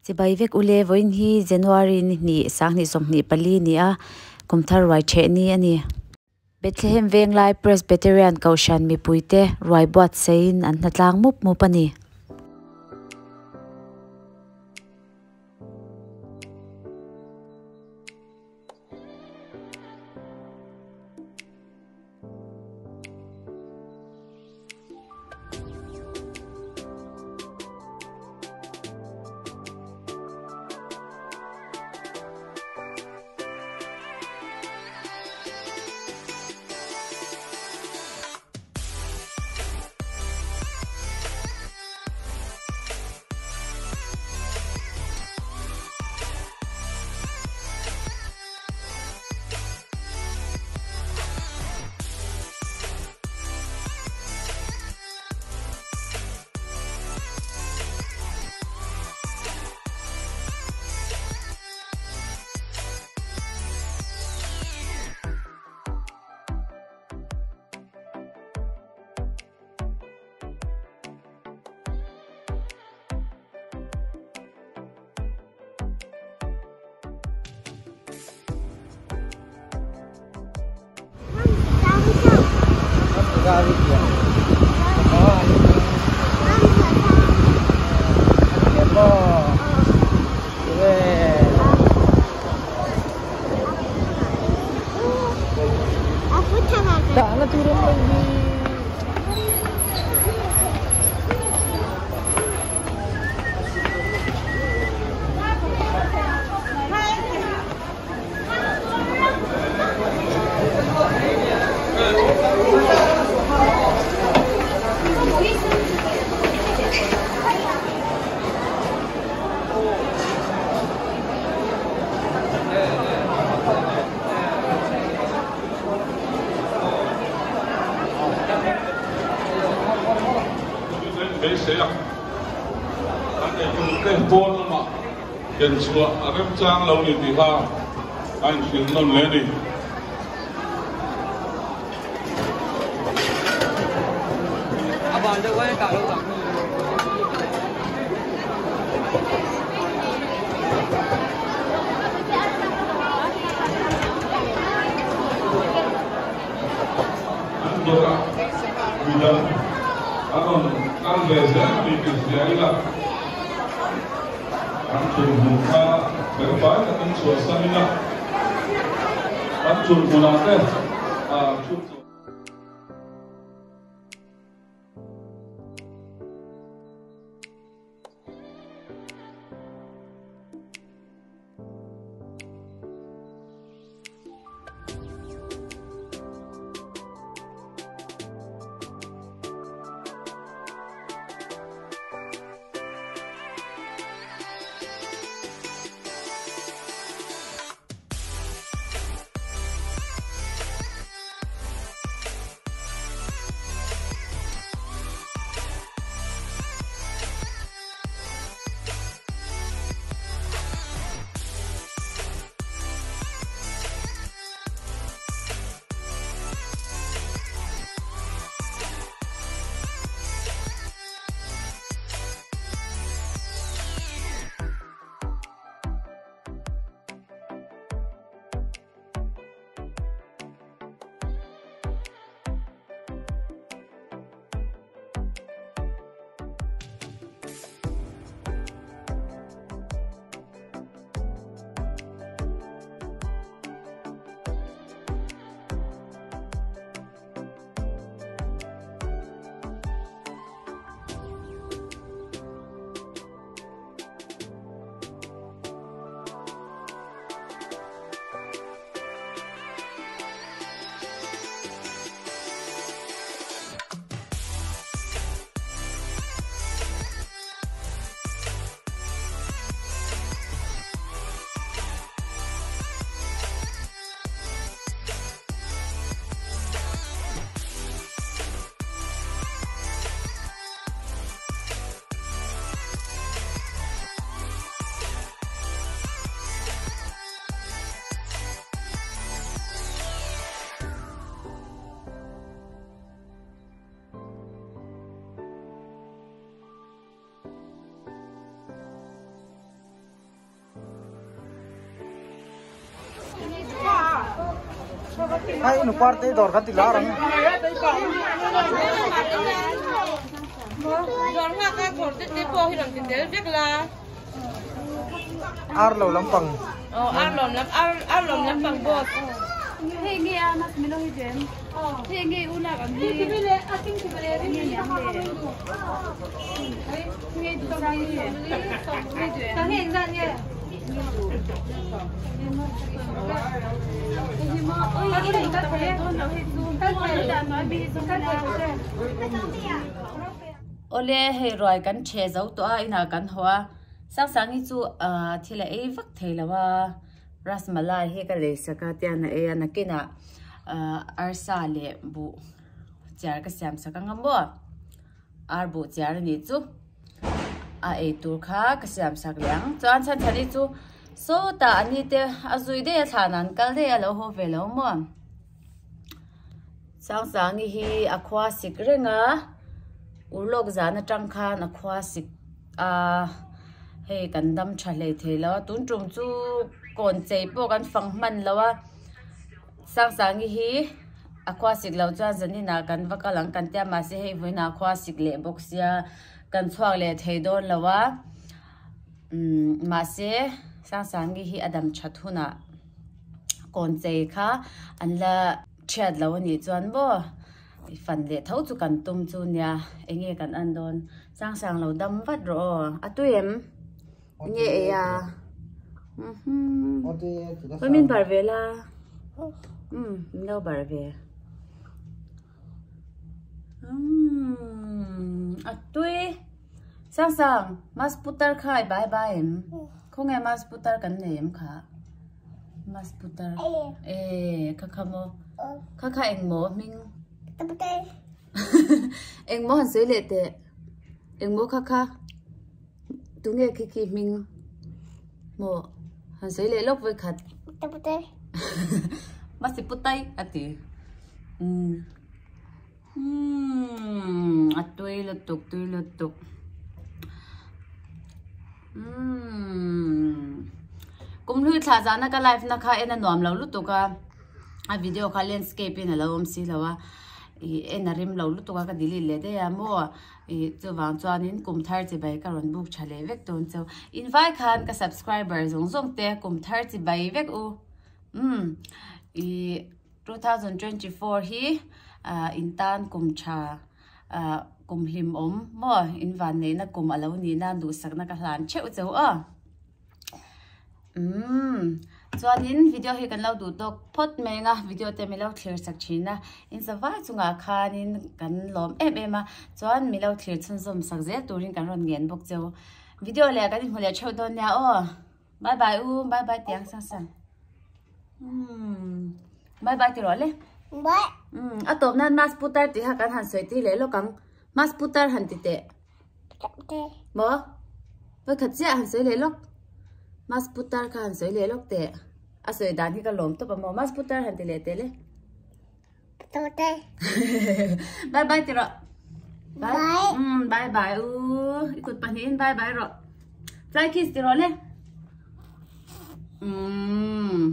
Chibai vek ule vawiin hi January ni hnih sanghnih 24 ni a kumthar ruai theh ni a ni. Bethlehem Venglai Presbyterian Kohhran mipuite ruai buatsaiin an hnatlang mup mup a ni. Beisei a, an eitur te pawn lamah ken chhuah a remchang lo ni tiha a inhrilh nawn leh a ni. An dawrah midang an rawn kal ve zel a ni tih hria ila, an chhunhmun kha felfai takin chhuahsan ila, an chhunhmunah te chhun. Ai nu parte dor kha ti lar ang. Dor nga ka thor te te pawh hi rawn ti tel vek la. Ar lo lampang. Aw ar lawm lam ar ar lawm lampang boss. Hei nge a mas milo hi jem. Hei nge u lak ang hi. Nge niang le. Nge du sang hi. Nge du em. Sang hi engzat nge? Awle hei ruai kan ṭhe zo tawh a inah kan haw a Sangsangi chu ahh thil a ei vak thei lo a rasmalai hi ka lei sak a tian a ei a nakinah ahh arsa leh buh chiar ka siam sak ang a maw ar buh chiar a nih chu a ei tur kha ka siam sak leh ang chuan chhanchhani chu sawtah a ni te a zui daih a thlan ah an kal daih a lo haw ve lo maw. Sangsangi hi a khua sik reng a urlawk zan atang khan a khua sik a hei kan dam tha hlei thei lo a tun tum chu kawn chei pawh kan fang hman lo a Sangsangi hi a khua sik loh chuan zanin ah kan va kal ang kan tia mahse hei vawiin ah a khua sik leh bawk sia kan chhuak leh thei dawn lo a umm mahse Sangsangi hi a dam that hunah. Kawn chei kha an la thiat lo a nih chuan maw i fan leh tho chu kan tum chu nia eng nge kan en dawn sang sang lo dam vat rawh aw a tui em eng nge ei a umm min bar ve la umm min lo bar ve umm a tui sang sang mas putar kha i bai bai em khawnge mas putar kan nei em kha. Mas putar e kha kha maw kha kha eng maw hming eng maw han sawi leh teh eng maw kha kha tunge khi khi hming maw han sawi leh lawk vawi khat masi putai a ti umm umm a tui lutuk tui lutuk. Umm Kumhlui thlah zahna ka live na kha en a nuam lo lutuk a a video kha landscape in a lo awm si lo a ih en a rim lo lutuk a ka delete leh daih a maw ih chuvang chuanin kum thar chi bai ka rawn book tha leh vek dawn cheu invai khan ka subscriber zawng zawng te kum thar chi bai vek u umm ih 2024 hi ah in tan kum tha. Ah kum hlim awm maw in van neihna kum a lo nih nan duhsakna ka hlan theuh cheu aw umm chuanin video hi kan lo duh tawk phawt mai ang a video te milo thlir sak thin a in zavai chungah khanin kan lawm em em a chuan milo thlir chhunzawm sak zel turin kan rawn ngen bawk cheu video leh kan inhmu leh theuh dawn nia aw bye bye u bye bye tiang sang sang. Umm bye bye ti rawh le. Bye. Umm a tawp nan mas putar tih kha kan han sawi tir leh lawk ang. Mas putar han ti teh. Maw? Vawikhat chiah han sawi leh lawk. Mas putar kha han sawi leh lawk teh. A sawi dan hi ka lawm tawp a maw. Mas putar han ti leh teh le. Bye bye ti rawh. Bye. Umm bye bye u. I kut pahnihin bye bye rawh. Fly kiss ti rawh le. Umm.